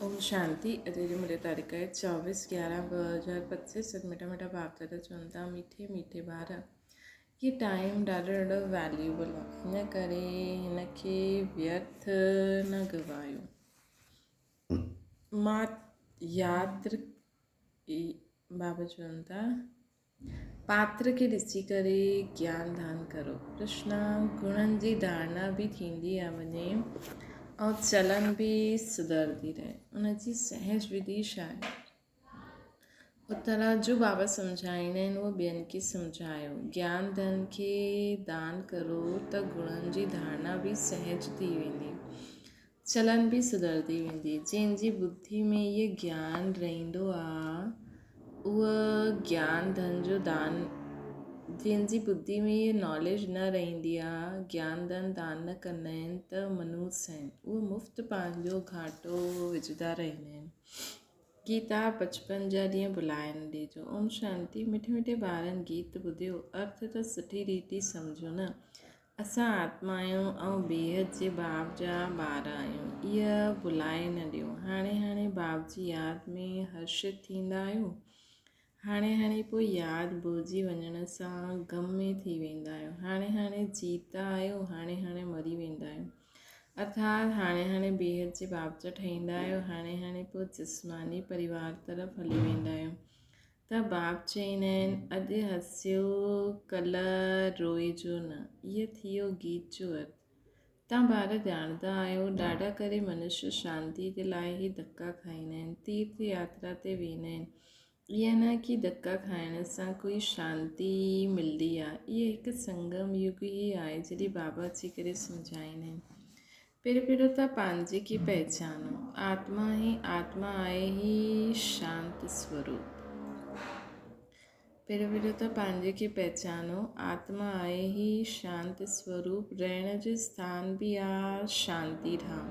اوم شانتي اڄ جي ملي تاريخ آهي 24 11 2025 سد مٺا مٺا باپ دادا چون ٿا مٺي مٺي ٻار هي ٽائيم ڏاڍو ڏاڍو ويليوبل آهي ان ڪري هن کي ويرٿ نه گوايو مان ياتر بابا چون ٿا پاتر کي ڏسي ڪري گيان ڌان ڪرو. ڪرشنا گڻن جي ڌارڻا به ٿيندي آ وڃي ۽ چلن به سڌرندي رهي. ان جي سهج وڌي ڇا آهي؟ اترا جو بابا سمجهائيندا آهن اهو ٻين کي سمجهايو. گيان ڌن کي دان ڪرو ته گڻن جي ڌارڻا به سهج ٿي ويندي. چلن به سڌرندي ويندي. جنهن جي ٻڌي ۾ اهي گيان رهندو آ، اهو گيان ڌن جو دان جنهن جي ٻڌي ۾ اهي ناليج نه رهندي آ، گيان ڌن دان نه ڪندا آهن ته منوس آهن. اهي مفت پنهنجو گهاٽو وجهندا رهندا آهن. گيتا بچپن جا ڏينهن ڀلائي نه ڏيجو. اوم شانتي مٺي مٺي ٻارن گيت ٻڌيو ارٿ ته سٺي ريتي سمجهو نه. اسان آتما آهيون ۽ بيحد جي باپ جا ٻار آهيون. اها ڀلائي نه ڏيو. هاڻي هاڻي باپ جي ياد ۾ هرشت ٿيندا آهيو. هاڻي هاڻي پوء ياد ڀلجي وڃڻ سان غم ۾ ٿي ويندا آهيو. هاڻي هاڻي جيتا آهيو، هاڻي هاڻي مري ويندا آهيو. ارٿات هاڻي هاڻي بيحد جي باپ جا ٺهيندا آهيو، هاڻي هاڻي پوء جسماني پريوار طرف هلي ويندا آهيو. ته باپ چئيندا آهن، اڄ هسيو ڪلهه روئجو نه. اهو ٿيو گيت جو ارٿ. تان ٻار ڄاڻندا آهيو، ڏاڍا ڪري منشيه شانتيء جي لاء هي ڌڪا کائيندا آهن، تيرٿ ياترا تي ويندا آهن. ايئن نه ڪي ڌڪا کائڻ سان ڪوئي شانتي ملدي آ. اهو هڪ سنگم يگ ئي آهي، جڏهن بابا اچي ڪري سمجهائيندا آهن. پهريون پهريون ته پنهنجي کي پهچانو. آتما هي آتما آهي هي شانت سوروپ. پهريون پهريون ته پنهنجي کي پهچانو. آتما آهي هي شانت سوروپ. رهڻ جو اسٿان به آ شانتي ڌام.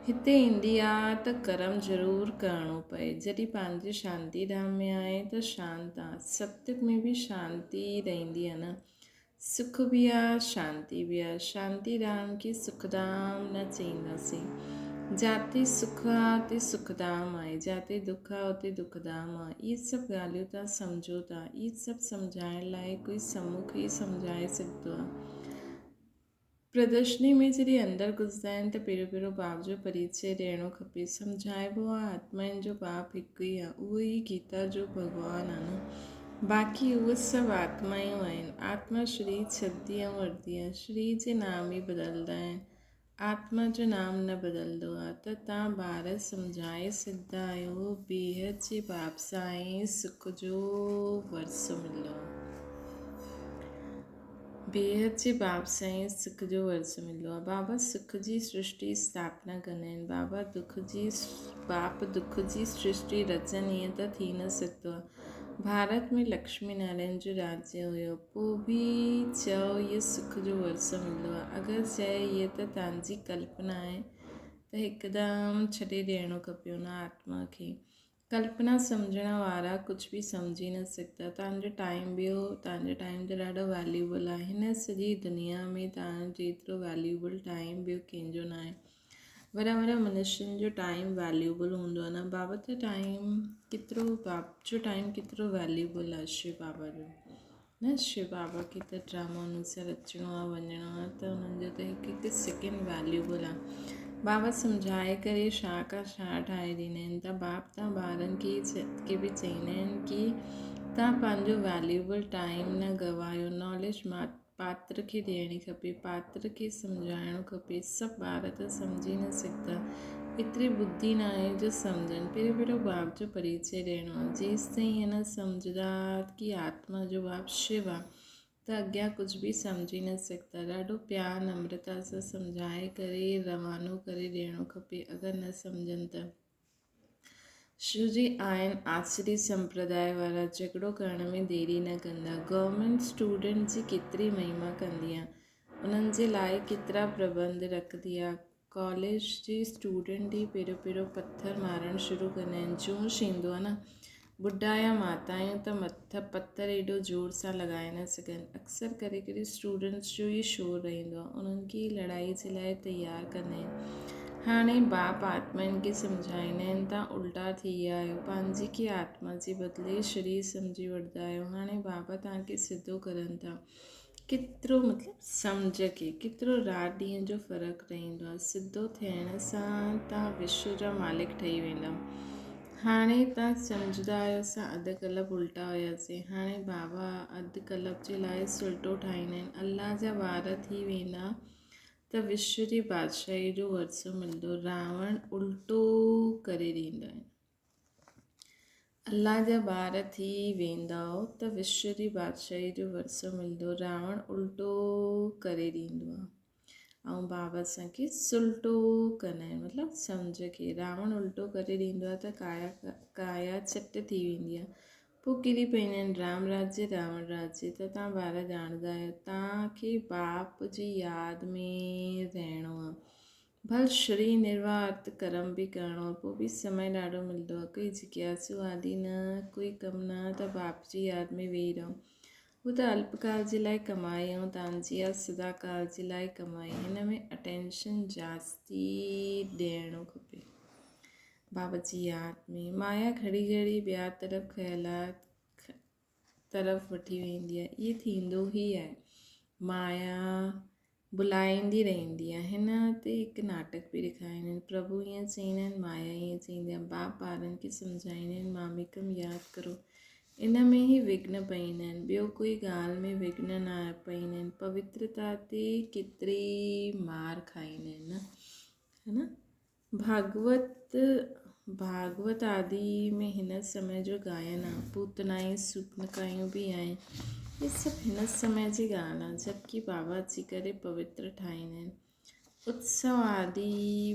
هتي ايندي آ ته ڪرم ضرور ڪرڻو پئي. جڏهن پنهنجي شانتي ڌام ۾ آهي ته شانت آ. ستيگ ۾ به شانتي رهندي آ نه. سک به آ شانتي به آ. شانتي ڌام کي سک ڌام نه چئينداسين. جاتي سک آ اتي سک ڌام آهي، جاتي دک آ اتي دک ڌام آ. اهي سڀ ڳالهيون توهان سمجهو ٿا. اهي سڀ سمجهائڻ لاء ڪوئي سمک ئي سمجهائي سگهندو آ. پردرشني ۾ جڏهن اندر گهسندا آهن ته پهريون پهريون باپ جو پريچي ڏيڻو کپي. سمجهائبو آ آتمائن جو باپ هڪ ئي آ، اهو ئي گيتا جو ڀڳوان آ نه. باقي اهي سڀ آتمايون آهن. آتما شرير ڇڏندي ۽ وٺندي آ. شرير جي نام ئي بدلدا آهن. آتما جو نام نه بدلندو آ. ته تان ٻار سمجهائي سگهندا آهيو بيحد جي باپ سان ئي سک جو ورثو ملندو آ. بيحد جي باب سان ئي سک جو ورثو ملندو آهي. بابا سک جي سرشٽي اسٿاپنا ڪندا آهن. بابا دک جي باپ دک جي سرشٽي رچن ائين ته ٿي نه سگهندو آهي. ڀارت ۾ لڪشمي نارائڻ جو راجيه هيو. پوء به چئو اهو سک جو ورثو ملندو آهي. اگر چئي اهي ته توهان جي ڪلپنا آهي ته هڪدم ڇڏي ڏيڻو کپي ان آتما کي. ڪلپنا سمجهڻ وارا ڪجهه به سمجهي نه سگهندا. توهان جو ٽائيم ٻيو توهان جو ٽائيم ته ڏاڍو ويليوبل آهي. هن سڄي دنيا ۾ توهان جيترو ويليوبل ٽائيم ٻيو ڪنهن جو ناهي. وڏا وڏا منشين جو ٽائيم ويليوبل هوندو آهي نه بابا ته ٽائيم ڪيترو باپ جو ٽائيم ڪيترو ويليوبل آهي شو بابا جو نه شو بابا کي ته ڊرامو انهن سان رچڻو آهي وڃڻو آهي ته انهن جو ته هڪ هڪ سيڪنڊ ويليوبل آهي بابا سمجهائي ڪري ڇا کان ڇا ٺاهي ڏيندا آهن ته باپ تان ٻارن کي کي به چئيندا آهن ڪي تان پنهنجو ويليوبل ٽائيم نه گوايو ناليج پاتر کي ڏيڻي کپي، پاتر کي سمجهائڻو کپي. سڀ ٻار ته سمجهي نه سگهندا. ايتري ٻڌي ناهي جو سمجهن. پهريون پهريون باپ جو پريچي ڏيڻو آهي. جيستائين اهي نه سمجهندا ڪي آتما جو باپ شو آهي ته اڳيان ڪجهه به سمجهي نه سگهندا. ڏاڍو پيار نمرتا سان سمجهائي ڪري روانو ڪري ڏيڻو کپي اگر نه سمجهن ته. شو جي آهن آسري سمپرداء وارا جهڳڙو ڪرڻ ۾ ديري نه ڪندا. گورنمينٽ اسٽوڊنٽ جي ڪيتري مهما ڪندي آ. انهن جي لاء ڪيترا پربنڌ رکندي آ. ڪاليج جي اسٽوڊنٽ ئي پهريون پهريون پٿر مارڻ شروع ڪندا آهن. جوش ايندو آ نه. ٻڍا يا ماتايون ته مٿ پٿر ايڏو زور سان لڳائي نه سگهن. اڪثر ڪري ڪري اسٽوڊنٽس جو ئي شور رهندو آ. انهن کي ئي لڙائي جي لاء تيار ڪندا آهن. هاڻي باپ آتمائن کي سمجهائيندا آهن، توهان الٽا ٿي ويا آهيو، پنهنجي کي آتما جي بدلي شرير سمجهي وٺندا آهيو، هاڻي بابا توهان کي سڌو ڪرن ٿا. ڪيترو مطلب سمجهه کي ڪيترو رات ڏينهن جو فرق رهندو آهي. سڌو ٿيڻ سان توهان وشو جا مالڪ ٺهي ويندؤ. هاڻي توهان سمجهندا آهيو اسان اڌ ڪلپ الٽا هياسين، هاڻي بابا اڌ ڪلپ جي لاء سلٽو ٺاهيندا آهن. الله جا ٻار ٿي ويندا ته وشو جي بادشاهيء جو ورثو ملندو. راوڻ الٽو ڪري ڏيندو آهي. الله جا ٻار ٿي ويندؤ ته وشو جي بادشاهيء جو ورثو ملندو. راوڻ الٽو ڪري ڏيندو آهي ۽ بابا اسان کي سلٽو ڪندا آهن مطلب سمجهه کي راوڻ الٽو ڪري ڏيندو آهي ته ڪايا ڪايا چٽ ٿي ويندي آهي. پوء ڪري پئيندا آهن رام راجيه راوڻ راجيه ته تان ٻار ڄاڻندا آهيو تان کي باپ جي ياد ۾ رهڻو آهي ڀل شري نروارت ڪرم به ڪرڻو آهي پوء به سمي ڏاڍو ملندو آهي ڪوئي جگياسو آدي نه ڪوئي ڪم نه ته باپ جي ياد ۾ ويهي رهو هو ته الپڪال جي لاء ڪمائي ۽ تان جي آ سدا ڪال جي لاء ڪمائي هن ۾ اٽينشن جاستي ڏيڻو کپي. بابت جي ياد ۾، مايا گهڙي گهڙي ٻيا طرف خيالات طرف وٺي ويندي آهي. اهي ٿيندو ئي آهي. مايا بلائيندي رهندي آهي. هن تي هڪ ناٽڪ به ڏيکاريندا آهن. پرڀو ائين چئيندا آهن، مايا ائين چئيندي آهي. باپ ٻارن کي سمجهائيندا آهن، ماميڪم ياد ڪرو. ان ۾ ئي وگهن پئيندا آهن. ٻيو ڪوئي ڳالهه ۾ وگهن نه پئيندا آهن. پوترتا تي ڪيتري مار کائيندا آهن نه؟ هه نه؟ ڀاڳوت، ڀاڳوت آدي ۾ هن سمي جو گائن آ، پوتنائي، سوپنڪايون به آهن. هي سڀ هن سمي جي ڳالهه آ، جبڪه بابا اچي ڪري پوتر ٺاهيندا آهن. اتسو آدي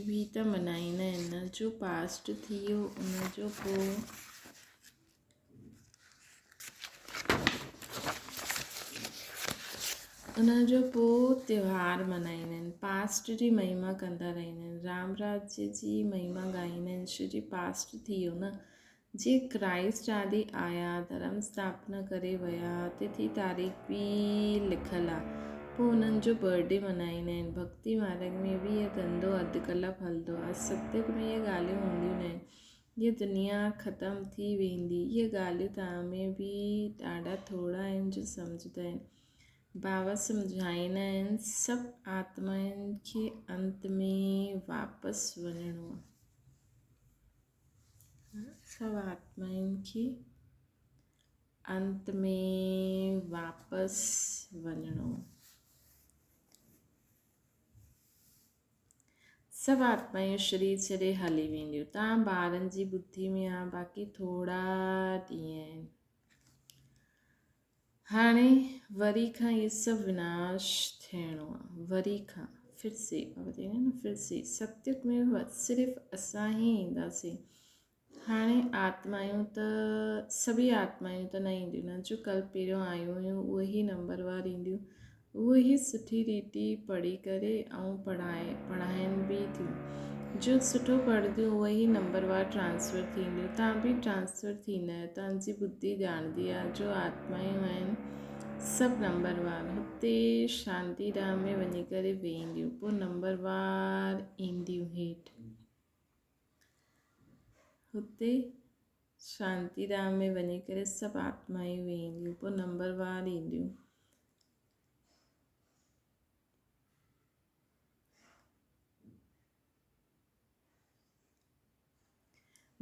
به ته منائيندا آهن نه، جو پاسٽ ٿي ويو ان جو پوء. ان جو پوء تيوهار ملهائيندا آهن پاسٽ جي مهما ڪندا رهندا آهن رام راجيه جي مهما ڳائيندا آهن ڇو جي پاسٽ ٿي ويو نه جي ڪرائسٽ آدي آيا ڌرم اسٿاپنا ڪري ويا تٿي تاريخ به لکيل آهي پوء انهن جو برٿ ڊي ملهائيندا آهن ڀڳتي مارگ ۾ به اهو ڌنڌو اڌ ڪلاڪ هلندو آهي ستيگ ۾ اهي ڳالهيون هونديون نه آهن هيء دنيا ختم ٿي ويندي. اهي ڳالهيون توهان ۾ به ڏاڍا ٿورا آهن جو سمجهندا آهن. بابا سمجهائيندا آهن، سڀ آتمائن کي انت ۾ واپس وڃڻو آهي. سڀ آتمائن کي انت ۾ واپس وڃڻو آهي. سڀ آتمائون شرير ڇڏي هلي وينديون. توهان ٻارن جي ٻڌي ۾ آ باقي ٿورا ڏينهن آهن. هاڻي وري کان هي سڀ وناش ٿيڻو آ. وري کان ڦر سي ڦر سي ستيگ ۾ صرف اسان ئي اينداسين. هاڻي آتمائون ته سڀئي آتمائون ته نه اينديون نه جو ڪل پهريون آيون هيون اهي ئي نمبر وار اينديون اهي ئي سٺي ريتي پڙهي ڪري ۽ پڙهائي پڙهائين به ٿيون جو سٺو پڙهنديون اهي ئي نمبر وار ٽرانسفر ٿينديون تان به ٽرانسفر ٿيندا آهيو تان جي ٻڌي ڄاڻندي آهي جو آتمائون آهن سڀ نمبر وار هتي شانتي ڌام ۾ وڃي ڪري ويهنديون پوء نمبر وار اينديون هيٺ هتي شانتي ڌام ۾ وڃي ڪري سڀ آتمائون ويهنديون پوء نمبر وار اينديون.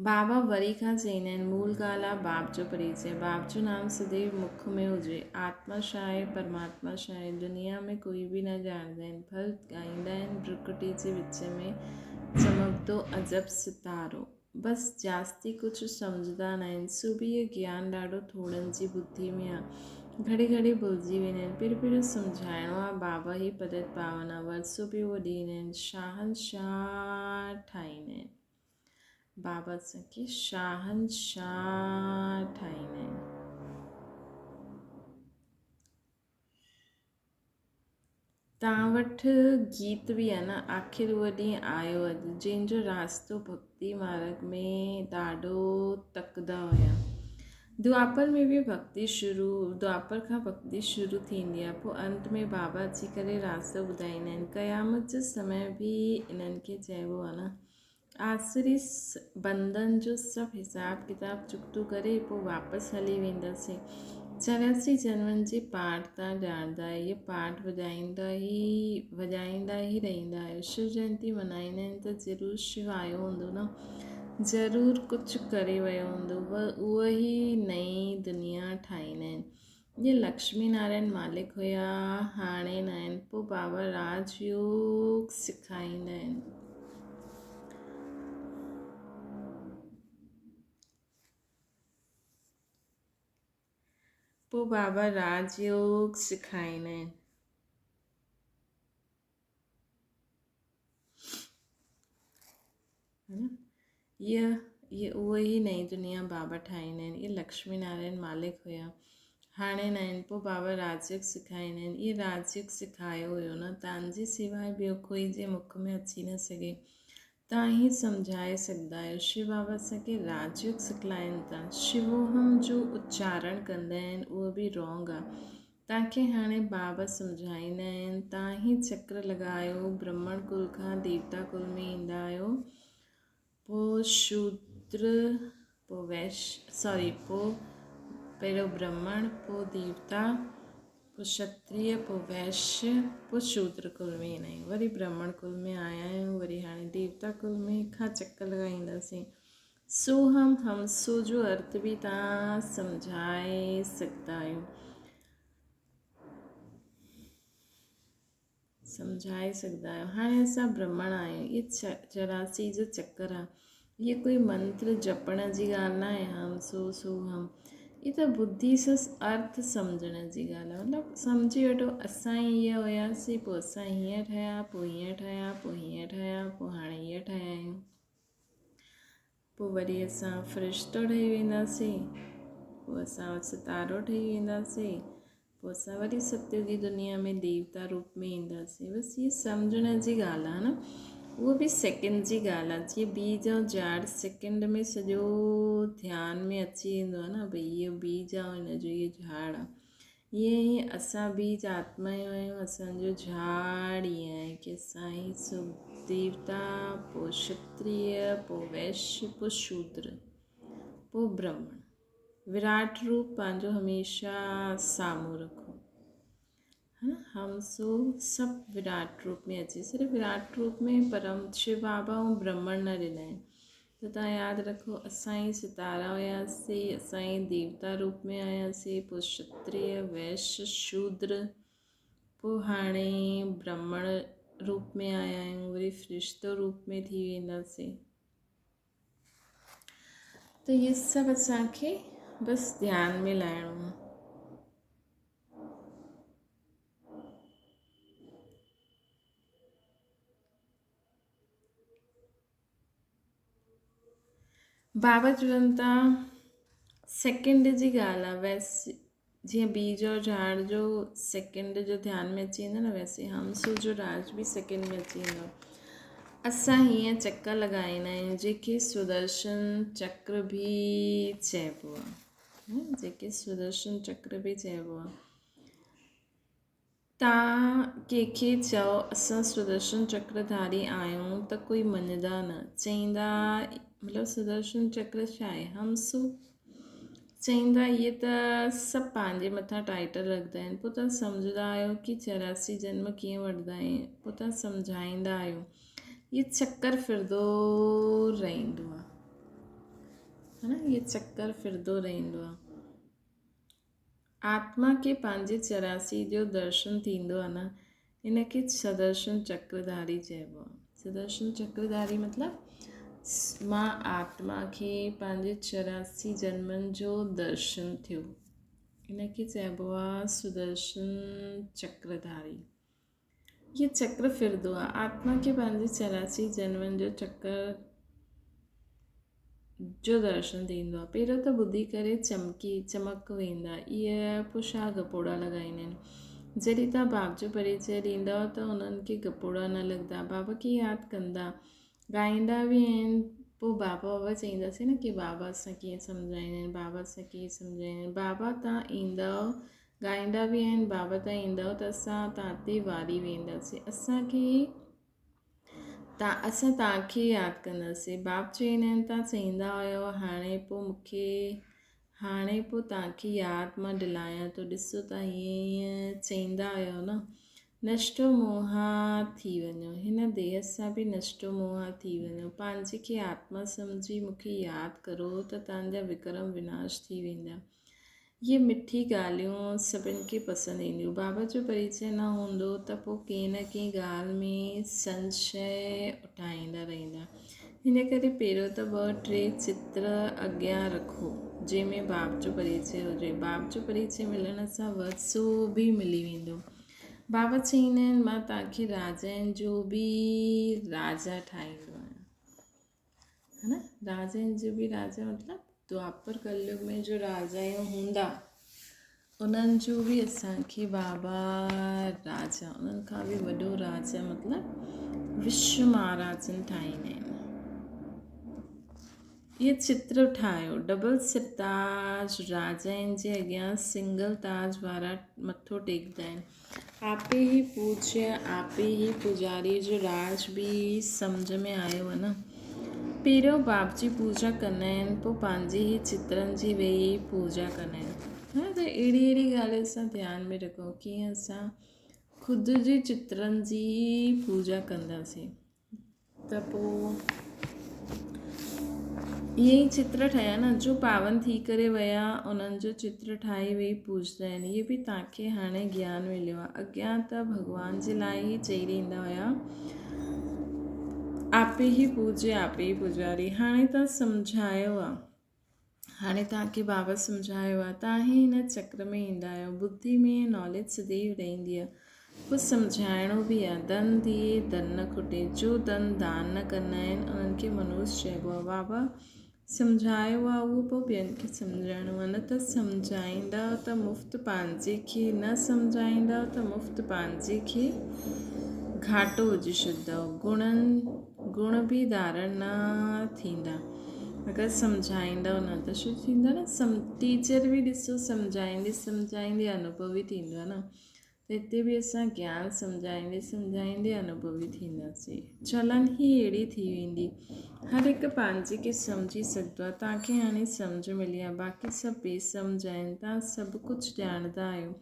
بابا وري کان چئيندا آهن مول ڳالهه آ باپ جو پريچي باپ جو نام سديو مک ۾ هجي آتما ڇا آهي پرماتما ڇا آهي دنيا ۾ ڪوئي به نه ڄاڻندا آهن ڦل ڳائيندا آهن برڪٽي جي وچ ۾ چمڪندو عجب ستارو. بس جاستي ڪجهه سمجهندا ناهن. سو به اهو گيان ڏاڍو ٿورن جي ٻڌي ۾ آ. گهڙي گهڙي ڀلجي ويندا آهن. پھريون پھريون سمجهائڻو آ. بابا هي پتت پاون آ. ورثو به اهو ڏيندا آهن. شاهنشاهه ٺاهيندا آهن. بابا اسان کي شاهنشاهه ٺاهيندا آهن. توهان وٽ گيت به آهي نه آخر اهو ڏينهن آيو اڄ جنهن جو راستو ڀڳتي مارگ ۾ ڏاڍو تڪدا هيا. دوآپر ۾ به ڀڳتي شروع دوآپر کان ڀڳتي شروع ٿيندي آهي پوء انت ۾ بابا اچي ڪري راستو ٻڌائيندا آهن. قيامت جو سمي به انهن کي چئبو آهي نه. آسري بندن جو سڀ حساب ڪتاب چڪتو ڪري پوء واپس هلي وينداسين. 84 جنمن جي پاٺ تان ڄاڻندا آهيو. هيء پاٺ وڄائيندا ئي وڄائيندا ئي رهندا آهيو. شو جينتي منائيندا آهن ته ضرور شو آيو هوندو نه. ضرور ڪجهه ڪري ويو هوندو. اهو ئي نئين دنيا ٺاهيندا آهن. جيئن لڪشمي نارائڻ مالڪ هيا، هاڻي ناهن. پوء بابا راج يوگ سکائيندا آهن. پوء بابا راج يوگ سکائيندا آهن. اهو ئي نئين دنيا بابا ٺاهيندا آهن. اهي لڪشمي نارائڻ مالڪ هيا، هاڻي نه آهن. پوء بابا راجيوگ سکائيندا آهن. اهي راجيوگ سکايو هيو نه، تان جي سواء ٻيو ڪوئي جي مک ۾ اچي نه سگهي. تان ئي سمجهائي سگهندا آهيو. شو بابا اسان کي راجيوگ سکلائين ٿا. شووهم جو اچارڻ ڪندا آهن اهو به رانگ آهي. توهان کي هاڻي بابا سمجهائيندا آهن، توهان هي چڪر لڳايو، برهمڻ ڪل کان ديوتا ڪل ۾ ايندا آهيو، پوء شودر، پوء ويش، سوري، پوء پهريون برهمڻ، پوء ديوتا، پوء شتريه، پوء ويش، پوء شودر ڪل ۾ ايندا آهيون، وري برهمڻ ڪل ۾ آيا آهيون، وري هاڻي ديوتا ڪل ۾ کان چڪر لڳائينداسين. سوهم همسو جو ارٿ به توهان سمجهائي سگهندا آهيو. سمجهائي سگهندا آهيو. هاڻي اسان برهمڻ آهيون. اهي 84 جو چڪر آهي. اهي ڪوئي منتر جپڻ جي ڳالهه نه آهي. هم سو سوهم. اهي ته ٻڌي سان ارٿ سمجهڻ جي ڳالهه آهي. مطلب سمجهي وٺو اسان ئي اهي هياسين، پوء اسان هيئن ٺهيا، پوء هيئن ٺهيا، پوء هيئن ٺهيا، پوء هاڻي هيئن ٺهيا آهيون. پوء وري اسان فرشتو ٺهي وينداسين، پوء اسان ستارو ٺهي وينداسين، پوء اسان وري ستيوگي دنيا ۾ ديوتا روپ ۾ اينداسين. بس هي سمجهڻ جي ڳالهه آهي نه، اهو به سيڪنڊ جي ڳالهه آهي. جيئن بيج ۽ جاڙ سيڪنڊ ۾ سڄو ڌيان ۾ اچي ويندو آهي نه، ڀئي اهو بيج آهي هن جو اهو جهاڙ آهي. ائين ئي اسان بيج آتمايون آهيون، اسان جو جهاڙ ائين آهي ڪي اسان ئي سڀ ديوتا، پوء شتريه، پوء ويشيه، پوء شودر، پوء برهمڻ. وراٽ روپ پنهنجو هميشه سامهون رکو. هم سو سڀ وراٽ روپ ۾ اچي، صرف وراٽ روپ ۾ پرم شو بابا ۽ برهمڻ نه ڏنا آهن. ته توهان ياد رکو اسان ئي ستارا هياسين، اسان ئي ديوتا روپ ۾ آياسين، پوء شتريه، ويش، شودر، پوء هاڻي برهمڻ روپ ۾ آيا آهيون، وري فرشتو روپ ۾ ٿي وينداسين. ته اهي سڀ اسان کي بس ڌيان ۾ لاهڻو آهي. بابا چون ٿا سيڪنڊ جي ڳالهه آهي ويس جيئن بيج اور جهاڙ جو سيڪنڊ جو ڌيان ۾ اچي ويندو نه ويسي همسو جو راج به سيڪنڊ ۾ اچي ويندو. اسان هيئن چڪر لڳائيندا آهيون جيڪي سدرشن چڪر به چئبو آهي جيڪي سدرشن چڪر به چئبو آهي. تان ڪنهن کي چئو اسان سدرشن چڪر ڌاري آهيون ته ڪوئي مڃدا نه. چئيندا مطلب سدرشن چڪر ڇا آهي؟ همسو چئيندا اهي ته سڀ پنهنجي مٿان ٽائيٽل رکندا آهن. پوء تان سمجهندا آهيو ڪي 84 جنم ڪيئن وٺندا آهن. پوء تان سمجهائيندا آهيو. اهي چڪر ڦرندو رهندو آهي. ها نه اهي چڪر ڦرندو رهندو آهي. آتما کي پنهنجي 84 جو درشن ٿيندو آهي نه، ان کي سدرشن چڪرڌاري چئبو آهي. سدرشن چڪرڌاري مطلب مان آتما کي پنهنجي 84 جنمن جو درشن ٿيو، ان کي چئبو آهي سدرشن چڪرڌاري. هي چڪر ڦرندو آهي. آتما کي پنهنجي 84 جنمن جو چڪر جو درشن ٿيندو آهي. پهريون ته ٻڌي ڪري چمڪي چمڪ ويندا. اهي پوء ڇا گپوڙا لڳائيندا آهن. جڏهن توهان باپ جو پريچيه ڏيندؤ ته انهن کي گپوڙا نه لڳندا. بابا کي ياد ڪندا ڳائيندا به آهن. پوء بابا بابا چئينداسين نه ڪي بابا اسان ڪيئن سمجهائيندا آهن بابا اسان ڪيئن سمجهائيندا آهن بابا تان ايندؤ ڳائيندا به آهن بابا تان ايندؤ ته اسان تان تي واري وينداسين اسان کي تان اسان تان کي ياد ڪنداسين باب چئيندا آهن تان چئيندا هيو هاڻي پوء مونکي هاڻي پوء توهان کي ياد مان ڏلايان ٿو، ڏسو ته هيئن هيئن چئيندا آهيو نه، نشٽو موها ٿي وڃو، هن ديهه سان به نشٽو موها ٿي وڃو، پنهنجي کي آتما سمجهي مون کي ياد ڪرو ته توهان جا وڪرم وناش ٿي ويندا. اهي مٺي ڳالهيون سڀن کي پسند اينديون. بابا جو پريچئه نه هوندو ته پوء ڪنهن نه ڪنهن ڳالهه ۾ سنشيه اٺائيندا رهندا. ان ڪري پهريون ته ٻه ٽي چتر اڳيان رکو، جنهن ۾ باب جو پريچئه هجي. باب جو پريچئه ملڻ سان ورثو به ملي ويندو. بابا چئيندا آهن، مان توهان کي راجائن جو به راجا ٺاهيندو آهيان. ها نه؟ راجائن جو به راجا مطلب دوآپر ڪليگ ۾ جو راجايون هوندا، انهن جو به اسان کي بابا راجا انهن کان به وڏو راجا مطلب وشو مهاراجن ٺاهيندا آهن. اهي چتر ٺاهيو ڊبل سر تاج راجائن جي اڳيان سنگل تاج وارا مٿو ٽيڪدا آهن. آپي هي پوجيه آپي هي پوڄاري جو راز به سمجهه ۾ آيو نه. پهريون باپ جي پوڄا ڪندا آهن پوء پنهنجي هي چترن جي ويهي پوڄا ڪندا آهن. ها ته اهڙي اهڙي ڳالهه اسان ڌيان ۾ رکون ڪيئن اسان خود جي چترن جي پوڄا ڪنداسين ته پوء ائين ئي چتر ٺهيا نه جو پاون ٿي ڪري ويا انهن جو چتر ٺاهي ويهي پوڄندا آهن اهي به توهان کي هاڻي گيان مليو آهي اڳيان ته ڀڳوان جي لاء ئي چئي ڏيندا هيا آپي ئي پوڄي آپي ئي پوڄاري هاڻي توهان سمجهايو آهي هاڻي توهان کي بابا سمجهايو آهي، توهان ئي هن چڪر ۾ ايندا آهيو. ٻڌي ۾ ناليج سديو رهندي آهي. پوء سمجهائڻو به آهي. ڌن ٿئي ڌن نه کٽي. جو ڌن دان نه ڪندا آهن، انهن کي منوس چئبو آهي. بابا سمجهايو آهي، اهو پوء ٻين کي سمجهائڻو آهي. نه ته سمجهائيندا ته مفت پنهنجي کي، نه سمجهائيندا ته مفت پنهنجي کي گهاٽو وجهي ڇڏيندؤ. گڻن گڻ به ڌارڻ نه ٿيندا. اگر سمجهائيندؤ نه ته ڇو ٿيندو نه سم ٽيچر به ڏسو سمجهائيندي سمجهائيندي انوڀوي ٿيندو آهي نه ته هتي به اسان گيان سمجهائيندي سمجهائيندي انوڀوي ٿينداسين چلن ئي اهڙي ٿي ويندي هر هڪ پنهنجي کي سمجهي سگهندو آهي توهان کي هاڻي سمجهه ملي آهي باقي سڀ بي سمجهه آهن توهان سڀ ڪجهه ڄاڻندا آهيو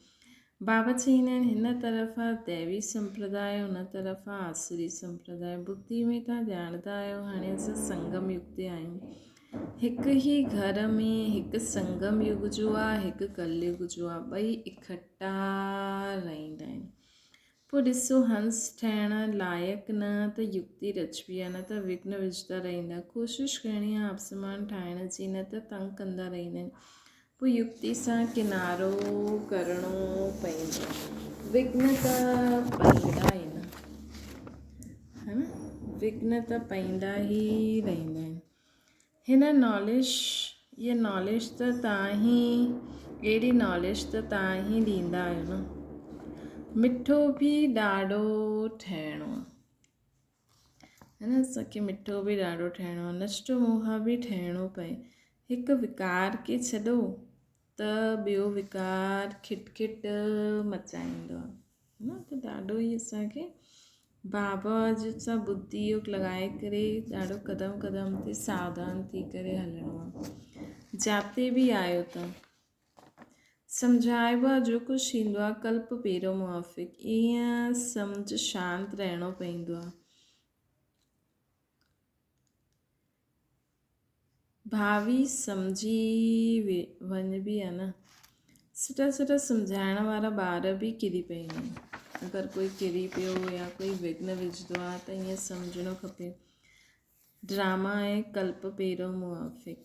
بابا چئيندا آهن، هن طرف آ ديوي سمپرداء، هن طرف آ آسوري سمپرداء. ٻڌي ۾ توهان ڄاڻندا آهيو، هاڻي اسان سنگم يگ تي آهيون. هڪ ئي گهر ۾ هڪ سنگم يگ جو آ، هڪ ڪليگ جو آ، ٻئي اڪٺا رهندا آهن. پوء ڏسو هنس ٺهڻ لائق نه ته يڪتي رچبي آ، نه ته وگهن وجهندا رهندا. ڪوشش ڪرڻي آ آپسمان ٺاهڻ جي، نه ته تنگ ڪندا رهندا آهن. پوء يڪتي سان ڪنارو ڪرڻو پئيندو. وگهن ته پئيندا ئي نه. ها نه وگهن ته پئيندا ئي رهندا آهن. هن ناليج هيء ناليج ته توهان ئي اهڙي ناليج ته توهان ئي ڏيندا آهيو نه. مٺو به ڏاڍو ٺهڻو آهي. ها نه اسان کي مٺو به ڏاڍو ٺهڻو آهي نشٽو موها به ٺهڻو پئي هڪ وڪار کي ڇڏو ته ٻيو وڪار کٽ کٽ مچائيندو آهي نه ته ڏاڍو ئي اسان کي بابا جي سان ٻڌي لڳائي ڪري ڏاڍو قدم قدم تي ساوڌان ٿي ڪري هلڻو آهي جاتي به آيو ته سمجهائبو آهي جو ڪجهه ٿيندو آهي ڪلپ پيرو موافق ائين سمجهه شانت رهڻو پوندو آهي. ڀاوي سمجهي وڃبي آهي نه. سٺا سٺا سمجهائڻ وارا ٻار به ڪري پوندا آهن. اگر ڪوئي ڪري پيو يا ڪوئي وگهن وجهندو آهي ته ائين سمجهڻو کپي. ڊراما ۽ ڪلپ پيرو موافق.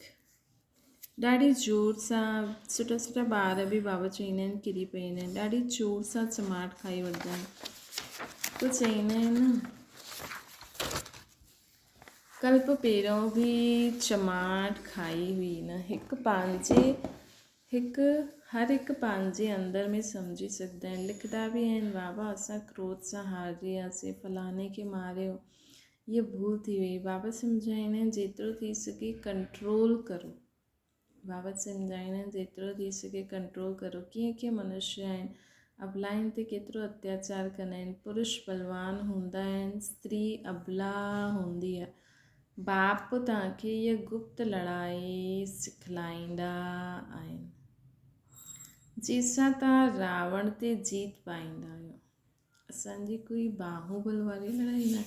ڏاڍي زور سان سٺا سٺا ٻار به بابا چئيندا آهن ڪري پئيندا آهن ڏاڍي زور سان چماٽ کائي وٺندا آهن پوء چئيندا آهن نه ڪلپ پيرو به چماٽ کائي هئي نه هڪ پنهنجي هڪ هر هڪ پنهنجي اندر ۾ سمجهي سگهندا آهن لکندا به آهن بابا اسان ڪروڌ سان هارجي وياسين فلاڻي کي ماريو. هيء ڀول ٿي وئي. بابا سمجهائيندا آهن جيترو ٿي سگهي ڪنٽرول ڪرو. بابا سمجهائيندا آهن جيترو ٿي سگهي ڪنٽرول ڪرو. ڪيئن ڪيئن منشيه آهن ابلائن تي ڪيترو اتياچار ڪندا آهن. پرش بلوان هوندا آهن، استري ابلا هوندي آهي. باپ توهان کي هيء گپت لڙائي سکلائيندا آهن، جنهن سان توهان راوڻ تي جيت پائيندا آهيو. اسان جي ڪوئي باهوبل واري لڙائي نه،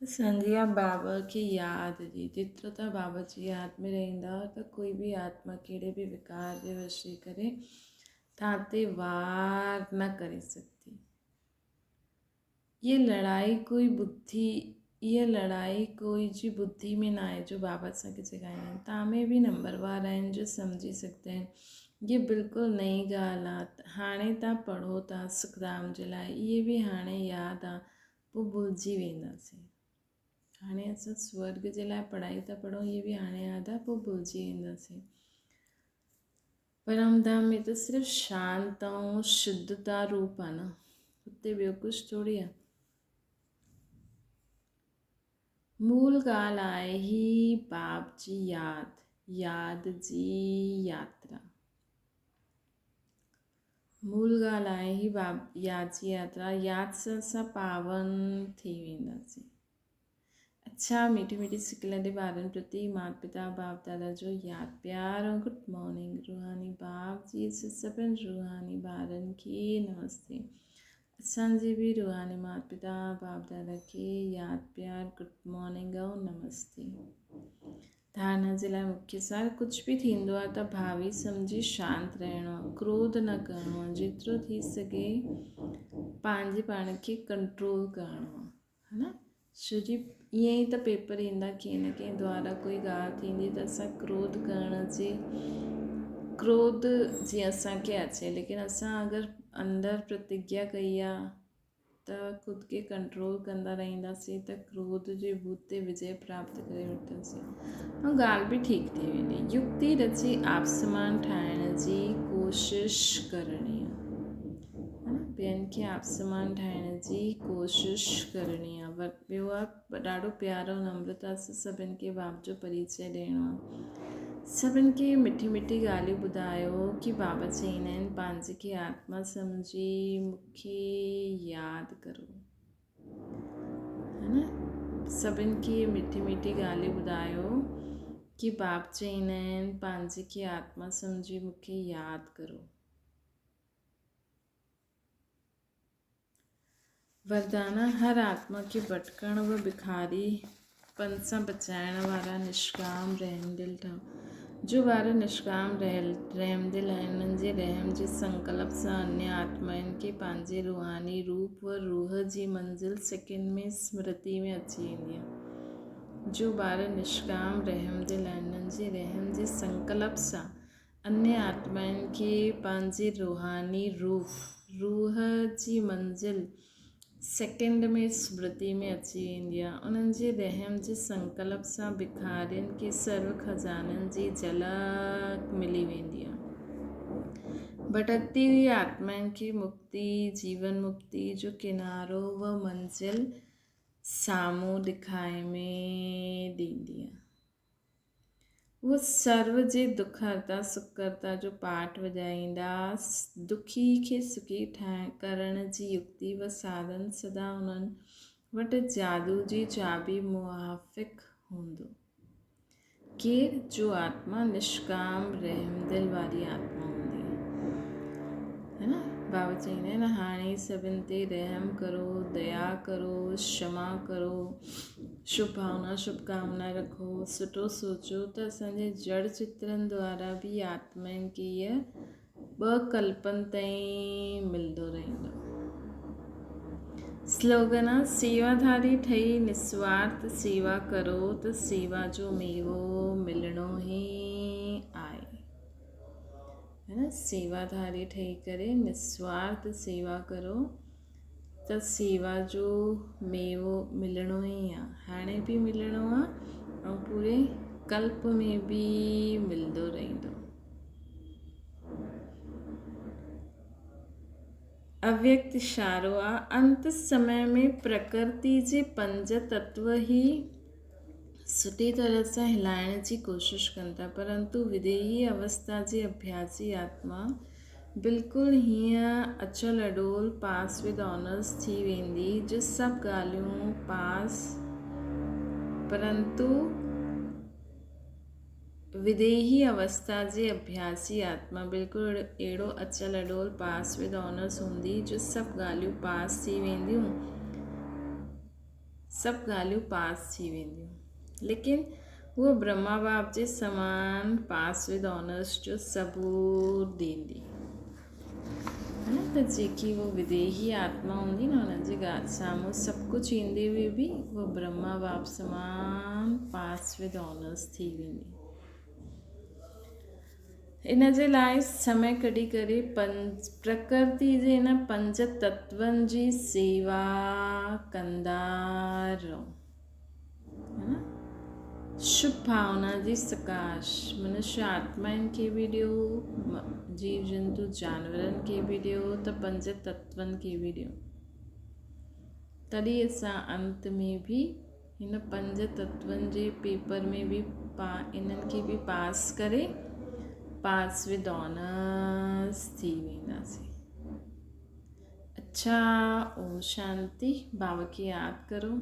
اسان جي آ بابا کي ياد جي. جيترو توهان بابا جي ياد ۾ رهندا ته ڪوئي به آتما ڪهڙي به وڪار جي وشي ڪري توهان تي وار نه ڪري سگهندي. هيء لڙائي ڪوئي ٻڌي هيء لڙائي ڪوئي جي ٻڌي ۾ ناهي جو بابا اسان کي جڳائيندا آهن. تان ۾ به نمبروار آهن جو سمجهي سگهندا آهن. هيء بلڪل نئين ڳالهه آ. هاڻي تان پڙهو ٿا سکڌام جي لاء. اهي به هاڻي ياد آ پوء ڀلجي وينداسين. هاڻي اسان سورڳ جي لاء پڙهائي ٿا پڙهون اهي به هاڻي ياد آ پوء ڀلجي وينداسين. پرم ڌام ۾ ته صرف شانت ۽ شڌتا روپ آ نه، اتي ٻيو ڪجهه ٿوري آ. مول ڳالهه آهي هي باپ جي ياد، ياد جي ياترا. مول ڳالهه آهي هي باپ ياد جي ياترا، ياد سان اسان پاون ٿي وينداسين. اڇا ميٺي ميٺي سڪلندي ٻارن پرتي مات پتا باپ دادا جو ياد پيار ۽ گڊ مارننگ روحاني باپ جي سڀن روحاني ٻارن کي نمستي اسان جي به روحاني مات پتا باپ دادا کي ياد پيار گڊ مارننگ ۽ نمستي. ڌارڻا جي لاء مکيه سار ڪجهه به ٿيندو آهي ته ڀاوي سمجهي شانت رهڻو آهي، ڪروڌ نه ڪرڻو آهي، جيترو ٿي سگهي پنهنجي پاڻ کي ڪنٽرول ڪرڻو آهي ها نه ڇو جي ائين ئي ته پيپر ايندا ڪنهن نه ڪنهن دوارا ڪوئي ڳالهه ٿيندي ته اسان ڪروڌ ڪرڻ جي ڪروڌ جيئن اسانکي اچي ليڪن اسان اگر اندر پرتگيا ڪئي آهي ته خود کي ڪنٽرول ڪندا رهنداسين ته ڪروڌ جي ڀوت تي وجي پراپت ڪري وٺنداسين ۽ ڳالهه به ٺيڪ ٿي ويندي. يڪتي رچي آپسمان ٺاهڻ جي ڪوشش ڪرڻي آهي. ٻين کي آپسمان ٺاهڻ جي ڪوشش ڪرڻي آهي. ٻيو آهي ڏاڍو پيار ۽ نمرتا سان سڀن کي باپ جو پريچي ڏيڻو آهي. سڀن کي مٺي مٺي ڳالهيون ٻڌايو ڪي بابا چئيندا آهن پنهنجي کي آتما سمجهي مون کي ياد ڪرو ها نه سڀن کي مٺي مٺي ڳالهيون ٻڌايو ڪي باپ چئيندا آهن پنهنجي کي آتما سمجهي مون کي ياد ڪرو. وردانا هر آتما کي ڀٽڪڻ و بکاري پن سان بچائڻ وارا نشڪام رحمدل ٺاهه. جو ٻار نشڪام رحمدل آهن، انهن جي رحم جي سنڪلپ سان انيه آتمائن کي پنهنجي روحاني روپ و روح جي منزل سيڪنڊ ۾ سمرتي ۾ اچي ويندي آهي. جو ٻار نشڪام رحمدل آهن، انهن جي رحم جي سنڪلپ سان انيه آتمائن کي پنهنجي روحاني روح، روح جي منزل، سيڪنڊ ۾ سمرتي ۾ اچي ويندي آهي. انهن جي رحم جي سنڪلپ سان بکارين کي سرو خزانن جي جهلڪ ملي ويندي آهي. ڀٽڪتي هئي آتمائن کي مڪتي، جيون مڪتي، جو ڪنارو و منزل سامهون ڏکائي ۾ ڏيندي آهي. هو سرو جي دک هرتا سک ڪرتا جو پاٺ وڄائيندا، دکي کي سکي ٺاهڻ ڪرڻ جي يڪتي و ساڌن سدا انهن وٽ جادو جي چاٻي موافق هوندو. ڪير جو آتما نشڪام رحمدل واري آتما هوندي آهي نه بابا چئيندا آهن هاڻي سڀن تي رحم ڪرو ديا ڪرو شما ڪرو شڀ ڀاونا شڀ ڪامنا رکو سٺو سوچو ته اسان جي جڙ چترن دوارا به آتمائن کي هيء ٻه ڪلپن تائين ملندو رهندو. سلوگن آ سيواڌاري ٺهي نسوارٿ سيوا ڪرو ته سيوا جو ميوو ملڻو ئي آهي. سيواڌاري ٺهي ڪري نسوارٿ سيوا ڪرو ته سيوا جو ميوو ملڻو ئي آ. هاڻي به ملڻو آ ۽ پوري ڪلپ ۾ به ملندو رهندو. اويڪت اشارو آ. انت سمي ۾ پرڪرتي جي پنج تتو ئي سٺي طرح سان هلائڻ جي ڪوشش ڪن ٿا، پرنتو وديهي اوستا جي اڀياسي آتما بلڪل هيئن اچل اڏول، پاس ود آنرس، ٿي ويندي جو سڀ ڳالهيون پاس پرنتو وديهي اوستا جي اڀياسي آتما بلڪل اهڙو اچل اڏول پاس ود آنرس هوندي جو سڀ ڳالهيون پاس ٿي وينديون سڀ ڳالهيون پاس ٿي وينديون ليڪن هوء برهما باپ جي سمان پاس ود آنرس جو ثبوت ڏيندي. ها نه ته جيڪي هو وديهي آتما هوندي نه ان جي سامهون سڀ ڪجهه ايندي هئي به هو برهما باپ سمان پاس ود آنرس ٿي ويندي. ان جي لاء سمي ڪڍي ڪري پرڪرتي جي ان پنج تتون جي سيوا ڪندا رهو. شڀ ڀاونا جي سڪاش منشيه آتمائن کي به ڏيو، جيو جنتو جانورن کي به ڏيو ته پنج تتون کي به ڏيو. تڏهن اسان انت ۾ به هن پنج تتون جي پيپر ۾ به انهن کي به پاس ڪري پاس ود آنرس ٿي وينداسين. اڇا اوم شانتي. بابا کي ياد ڪرو.